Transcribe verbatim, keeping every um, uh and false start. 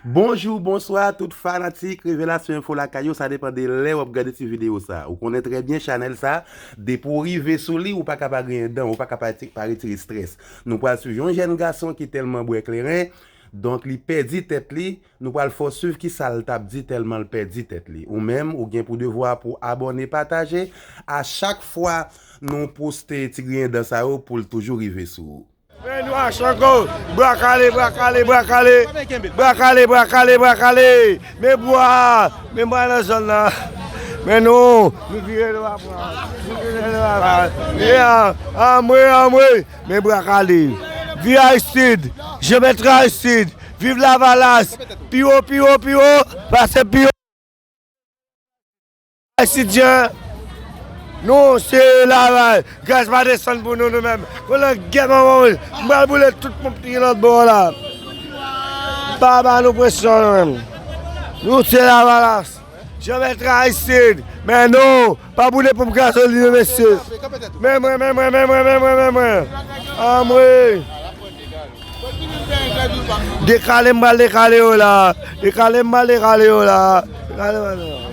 Bonjou, bonswa, tout fanatik Revelasyon Enfo lakay yo, sa depann de lè w ap gade ti videyo sa. Ou konnen trè byen chanèl sa, depi w rive sou li, ou pa ka pa griyen dan, ou pa ka pa ti-, pa retire estrès. Nou pral swiv yon jèn gason ki tèlman bwè kleren, donk li pèdi tèt li, nou pral fè w swiv kisa l t ap di tèlman l pèdi tèt li. Ou menm, ou gen pou devwa pou abòne, pataje, a chak fwa nou poste ti griyen dan sa yo pou l toujou rive sou ou. Men nou a Chango, bra kale, bra kale, bra kale, bra kale, bra kale, bra kale, men bwa, men bwa nan zòn nan. Men nou, nou vire nou a pran, nou vire nou a pran. Yeah, anmwe, anmwe, men bra kale. Viv Aristide, Jean Bertrand Aristide, viv Lavalas, pi wo, pi wo, pi wo, pase pi wo. Aristidyen, nou se laval. Gaz pa desann pou nou, nou menm. Konan gè manman mwen, m pral boule tout ponp ki lòt bò la. Pa ba nou presyon, nou menm. Nou se Lavalas. Jean Bertrand Aristide. Men nou, pa boule ponp gazolin, mesye. Men mwen, men mwen, men mwen, men mwen, men mwen. Anmwe. Dekale, m pral dekale yo la. Dekale, m pral dekale yo la. Dekale, m pral dekale.